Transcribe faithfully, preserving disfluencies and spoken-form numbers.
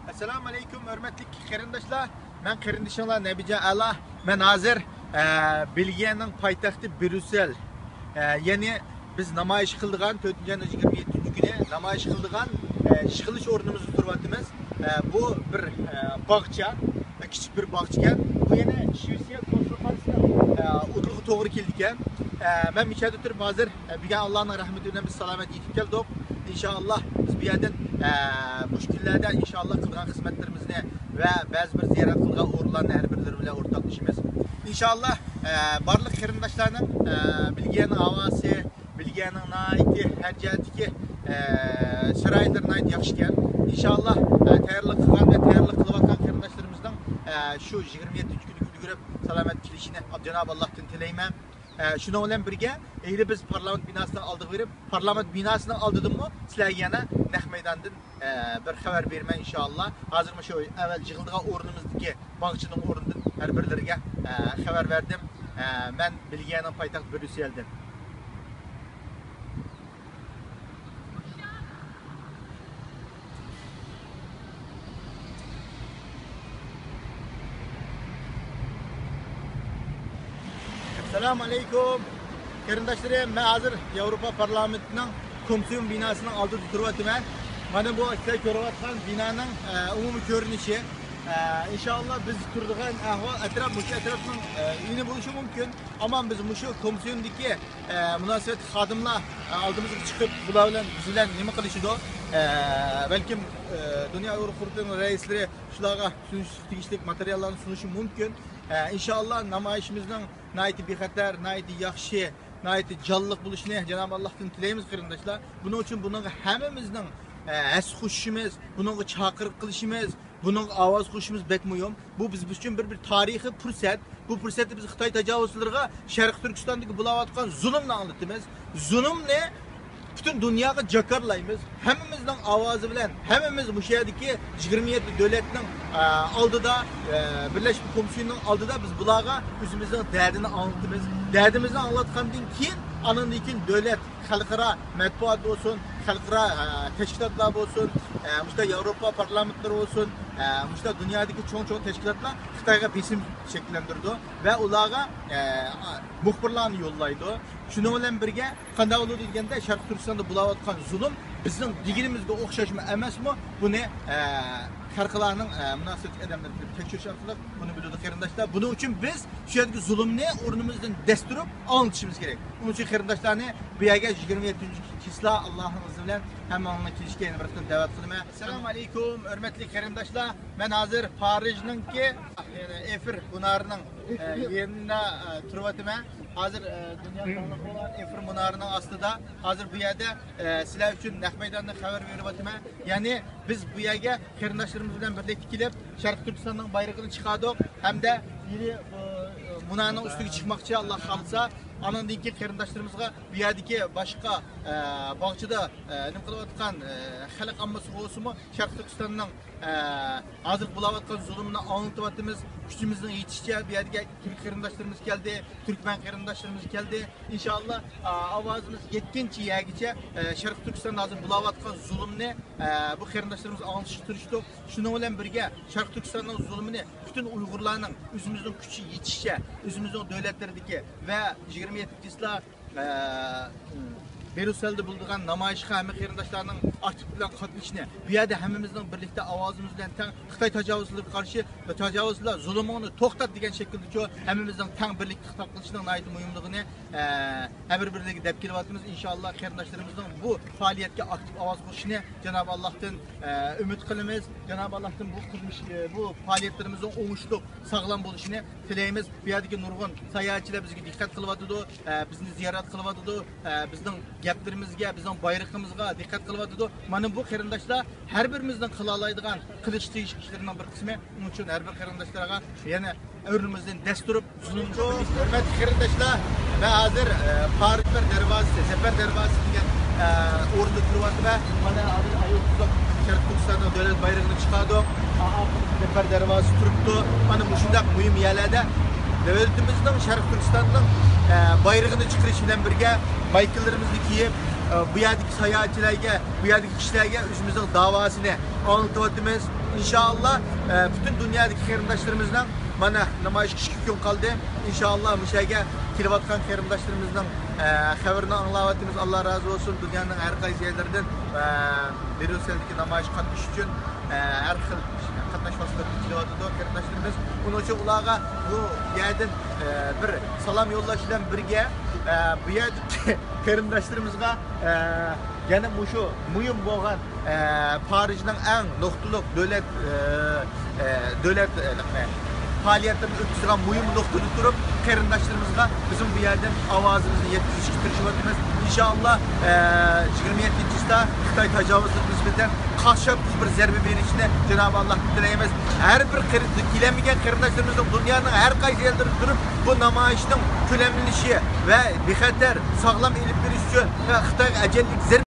ئەسسالامۇ ئەلەيكۇم، ھۆرمەتلىك قېرىنداشلار. مەن قېرىندىشىڭلار نەبىجان ئەلا. مەن ھازىر، ئە، بېلگىيەنىڭ پايتەختى بريۇسسېل، ئە، يەنى بىز نامايىش قىلىدىغان، تۆتىنچى ئاينىڭ يىگىرمە يەتتىنچى كۈنى نامايىش قىلىدىغان، ئە، يىغىلىش ئورنىمىزدا تۇرۇۋاتىمىز. ئە، بۇ بىر، ئە، باغچە، كىچىك بىر باغچە ئىكەن. بۇ يەنە شىۋېتسىيە كونسۇلخانىسىنىڭ، ئە، ئۇدۇلىغا توغرا كېلىدىكەن. ئە، مەن مىشەدە تۇرۇپ ھازىر، ئە، بۈگۈن ئاللانىڭ رەھمىتى بىلەن بىز سالامەت يېتىپ كەلدۇق. ئىنشائاللا، بىز بۇ يەردىن، ئە، مۇشۇ كۈنلەردە ئىنشائاللا قىلغان خىزمەتلىرىمىزنى ۋە بەزى بىر زىيارەت قىلغان ئورۇنلارنى ھەر بىرلىرى بىلەن ئورتاقلىشىمىز. ئىنشائاللا، ئە، بارلىق قېرىنداشلارنىڭ، ئە، بېلگىيەنىڭ ھاۋاسى، بېلگىيەنىڭ ناھايىتى ھەر جەھەتتىكى، ئە، شارائىتلىرى ناھايىتى ياخشىكەن. ئىنشائاللا، ئە، تەييارلىق قىلغان ۋە تەييارلىق قىلىۋاتقان قېرىنداشلىرىمىزنىڭ، ئە، شۇ يىگىرمە يەتتىنچى كۈنىگە ئۈلگۈرۈپ سالامەت كېلىشىنى جانابى ئاللاھتىن تىلەيمەن. ئە، شۇنىڭ بىلەن بىرگە، ھېلى بىز پارلامېنت بىناسىنىڭ ئالدىغا بېرىپ، پارلامېنت بىناسىنىڭ ئالدىدىنمۇ سىلەرگە يەنە نەق مەيداندىن، ئە، بىر خەۋەر بېرىمەن ئىنشائاللا. ھازىر مۇشۇ ئەۋەل يىغىلىدىغان ئورنىمىزدىكى باغچىنىڭ ئورنىدىن ھەر بىرلىرىگە، ئە، خەۋەر بەردىم. ئە، مەن بېلگىيەنىڭ پايتەختى بريۇسسېلدىن. ئەسسالامۇ ئەلەيكۇم. قېرىنداشلىرىم، مەن ھازىر ياۋروپا پارلامېنتىنىڭ كومسوم بىناسىنىڭ ئالدىدا تۇرۇۋاتىمەن. مانا بۇ سىلەر كۆرۈۋاتقان بىنانىڭ، ئە، ئومۇمىي كۆرۈنۈشى. ئە، ئىنشائاللا، بىز تۇرىدىغان ئەھۋال ئەتراپ، مۇشۇ ئەتراپنىڭ، ئە، يېنى بولۇشى مۇمكىن. ئەمما بىز مۇشۇ كومسومدىكى، ئە، مۇناسىۋەتلىك خادىملار، ئە، ئالدىمىزغا چىقىپ، بۇلار بىلەن، بىز بىلەن نېمە قىلىشىدۇ؟ ئە، بەلكىم، ئە، دۇنيا ئۇيغۇر قۇرۇلتىيىنىڭ رەئىسلىرى شۇلارغا چۈشىنىشلىك تېگىشلىك ماتېرىياللارنى سۇنۇشى مۇمكىن. ئە، ئىنشائاللا، نامايىشىمىزنىڭ ناھايىتى بىخەتەر، ناھايىتى ياخشى، ناھايىتى جانلىق بولۇشىنى جانابى ئاللاھتىن تىلەيمىز، قېرىنداشلار. بۇنىڭ ئۈچۈن بۇنىڭغا ھەممىمىزنىڭ، ئە، ھەسسە قوشۇشىمىز، بۇنىڭغا چاقىرىق قىلىشىمىز، بۇنىڭغا ئاۋاز قوشۇشىمىز بەك مۇھىم. بۇ بىز ئۈچۈن بىر، بىر تارىخىي پۇرسەت. بۇ پۇرسەتتە بىز خىتاي تاجاۋۇزچىلىرىغا شەرقىي تۈركىستاندىكى بولاۋاتقان زۇلۇمنى ئاڭلىتىمىز. زۇلۇمنى پۈتۈن دۇنياغا جاكارلايمىز. ھەممىمىزنىڭ ئاۋازى بىلەن، ھەممىمىز مۇشۇ يەردىكى يىگىرمە يەتتە دۆلەتنىڭ، ئە، ئالدىدا، ئە، بىرلەشمە كومىسسىيونىنىڭ ئالدىدا بىز بۇلارغا ئۆزىمىزنىڭ دەردىنى ئاڭلىتىمىز. دەردىمىزنى ئاڭلاتقاندىن كېيىن، ئاندىن كېيىن دۆلەت، خەلقئارا مەتبۇئات بولسۇن، خەلقئارا، ئە، تەشكىلاتلار بولسۇن، ئە، مۇشۇنداق ياۋروپا پارلامېنتلىرى بولسۇن، ئە، مۇشۇنداق دۇنيادىكى چوڭ-چوڭ تەشكىلاتلار خىتايغا بېسىم شەكىللەندۈرىدۇ ۋە ئۇلارغا، ئە، مۇخبىرلارنى يوللايدۇ. شۇنىڭ بىلەن بىرگە، قانداق بولىدۇ دېگەندە، شەرقىي تۈركىستاندا بولاۋاتقان زۇلۇم بىزنىڭ دېگىنىمىزگە ئوخشاشمۇ ئەمەسمۇ؟ بۇنى، ئە، خەلقئارانىڭ، ئە، مۇناسىۋەتلىك ئادەملىرى كېلىپ تەكشۈرۈش ئارقىلىق بۇنى بىلىدۇ، قېرىنداشلار. بۇنىڭ ئۈچۈن بىز شۇ يەردىكى زۇلۇمنى ئورنىمىزدىن دەس تۇرۇپ ئاڭلىتىشىمىز كېرەك. ئۇنىڭ ئۈچۈن قېرىنداشلارنى بۇ يەرگە يىگىرمە يەتتىنچى چىسلا، ئاللاھنىڭ ئىزنى بىلەن ھەممىڭلارنى كېلىشكە يەنە بىر قېتىم دەۋەت قىلىمەن. ئەسسالامۇ ئەلەيكۇم، ھۆرمەتلىك قېرىنداشلار. مەن ھازىر پارىژنىڭكى، يەنى ئېفېل مۇنارىنىڭ، ئە، يېنىدا، ئە، تۇرۇۋاتىمەن. ھازىر، ئە، دۇنيا تەڭلىقى بولغان ئېفېل مۇنارىنىڭ ئاستىدا. ھازىر بۇ يەردە، ئە، سىلەر ئۈچۈن نەق مەيداندىن خەۋەر بېرىۋاتىمەن. يەنى بىز بۇ يەرگە قېرىنداشلىرىمىز بىلەن بىرلىكتە كېلىپ، شەرقىي تۈركىستاننىڭ بايرىقىنى چىقاردۇق ھەمدە يەنى بۇ، ئە، مۇنارىنىڭ ئۈستىگە چىقماقچى، ئاللا خالىسا. ئانىڭدىن كېيىن قېرىنداشلىرىمىزغا بۇ يەردىكى باشقا، ئە، باغچىدا، ئە، نېمە قىلىۋاتقان، ئە، خەلق ئاممىسى بولسىمۇ، شەرقىي تۈركىستاننىڭ ئە، ھازىر بولاۋاتقان زۇلۇمنى ئاڭلىتىۋاتىمىز. كۈچىمىزنىڭ يېتىشىچە بۇ يەرگە تۈرك قېرىنداشلىرىمىز كەلدى، تۈركمەن قېرىنداشلىرىمىز كەلدى. ئىنشائاللا، ئا، ئاۋازىمىز يەتكىنچە يەرگىچە، ئە، شەرقىي تۈركىستاندا ھازىر بولاۋاتقان زۇلۇمنى، ئە، بۇ قېرىنداشلىرىمىزغا ئاڭلىتىشقا تىرىشتۇق. شۇنىڭ بىلەن بىرگە، شەرقىي تۈركىستاننىڭ زۇلۇمىنى پۈتۈن ئۇيغۇرلارنىڭ ئۆزىمىزنىڭ كۈچى يېتىشىچە، ئۆزىمىزنىڭ دۆلەتلىرىدىكى ۋە يىگىرمە يەتتە چىسلا ئە، بېرۇسسېلدا بولىدىغان نامايىشقا ھەممە قېرىنداشلارنىڭ ئاكتىپ بىلەن قاتنىشىشىنى، بۇ يەردە ھەممىمىزنىڭ بىرلىكتە ئاۋازىمىز بىلەن تەڭ خىتاي تاجاۋۇزچىلىرىغا قارشى، تاجاۋۇزچىلار زۇلۇمۇڭنى توختات دېگەن شەكىلدىچۇ ھەممىمىزنىڭ تەڭ بىرلىكتە خىتاب قىلىشىنىڭ ناھايىتى مۇھىملىقىنى، ئە، ھەر بىر بىرلىككە دەپ كېلىۋاتىمىز. ئىنشائاللا، قېرىنداشلىرىمىزنىڭ بۇ پائالىيەتكە ئاكتىپ ئاۋاز قوشۇشىنى جانابى ئاللاھتىن، ئە، ئۈمىد قىلىمىز. جانابى ئاللاھتىن بۇ قىلمىش، ئە، بۇ پائالىيەتلىرىمىزنىڭ ئوڭۇشلۇق، ساغلام بولۇشىنى تىلەيمىز. بۇ يەردىكى نۇرغۇن ساياھەتچىلەر بىزگە دىققەت قىلىۋاتىدۇ، ئە، بىزنى زىيارەت قىلىۋاتىدۇ، ئە، بىزنىڭ گەپلىرىمىزگە، بىزنىڭ بايرىقىمىزغا دىققەت قىلىۋاتىدۇ. مانا بۇ قېرىنداشلار ھەر بىرىمىزنىڭ قىلالايدىغان، قىلىشقا تېگىشلىك ئىشلىرىنىڭ بىر قىسمى. ئۇنىڭ ئۈچۈن ھەر بىر قېرىنداشلارغا يەنە ئورنىمىزدىن دەس تۇرۇپ، زۇلۇم. ھۆرمەتلىك قېرىنداشلار، مەن ھازىر، ئە، پارىژ زەپەر دەرۋازىسى، زەپەر دەرۋازىسى دېگەن، ئە، ئورۇندا تۇرۇۋاتىمەن. مانا ھازىر ئايۇپ شەرقىي تۈركىستاننىڭ دۆلەت بايرىقىنى چىقاردۇق. زەپەر دەرۋازىسى تۇرۇپتۇ. مانا مۇشۇنداق مۇھىم يەرلەردە دۆلىتىمىزنىڭ شەرقىي تۈركىستاننىڭ، ئە، بايرىقىنى چىقىرىش بىلەن بىرگە مايكىلىرىمىزنى كىيىپ، ئە، بۇ يەردىكى ساياھەتچىلەرگە، بۇ يەردىكى كىشىلەرگە ئۆزىمىزنىڭ داۋاسىنى ئاڭلىتىۋاتىمىز. ئىنشائاللا، ئە، پۈتۈن دۇنيادىكى قېرىنداشلىرىمىزنىڭ، مانا، نامايىشقا ئىككى كۈن قالدى. ئىنشائاللا، مۇشۇ يەرگە كېلىۋاتقان قېرىنداشلىرىمىزنىڭ، ئە، خەۋىرىنى ئاڭلاۋاتىمىز. ئاللا رازى بولسۇن. دۇنيانىڭ ھەر قايسى يەرلىرىدىن، ئە، بريۇسسېلدىكى نامايىشقا قاتنىشىش ئۈچۈن، ئە، ھەر خىل قاتناش ۋاسىتىلىرىدىن كېلىۋاتىدۇ قېرىنداشلىرىمىز. ئۇنىڭ ئۈچۈن ئۇلارغا بۇ يەردىن، ئە، بىر سالام يوللاش بىلەن بىرگە، ئە، بۇ يەردىكى قېرىنداشلىرىمىزغا، ئە، يەنە مۇشۇ مۇھىم بولغان، ئە، پارىژنىڭ ئەڭ نۇقتىلىق دۆلەت، ئە، ئە، دۆلەت، ئە، نېمە، پائالىيەتلىرىنى ئۆتكۈزىدىغان مۇھىم نۇقتىدا تۇرۇپ، قېرىنداشلىرىمىزغا بىزمۇ بۇ يەردىن ئاۋازىمىزنى يەتكۈزۈشكە تىرىشىۋاتىمىز. ئىنشائاللا، ئە، يىگىرمە يەتتىنچى چىسدا خىتاي تاجاۋۇزلىرى نىسبەتەن قارشى بىر زەربە بېرىشىنى جانابى ئاللاھتىن تىلەيمىز. ھەر بىر قېرىن-، كېلەلمىگەن قېرىنداشلىرىمىزنىڭ دۇنيانىڭ ھەر قايسى يەرلىرىدە تۇرۇپ، بۇ نامايىشنىڭ كۆلەملىنىشى ۋە بىخەتەر، ساغلام ئېلىپ بېرىش ئۈچۈن ۋە خىتايغا ئەجەللىك زەربە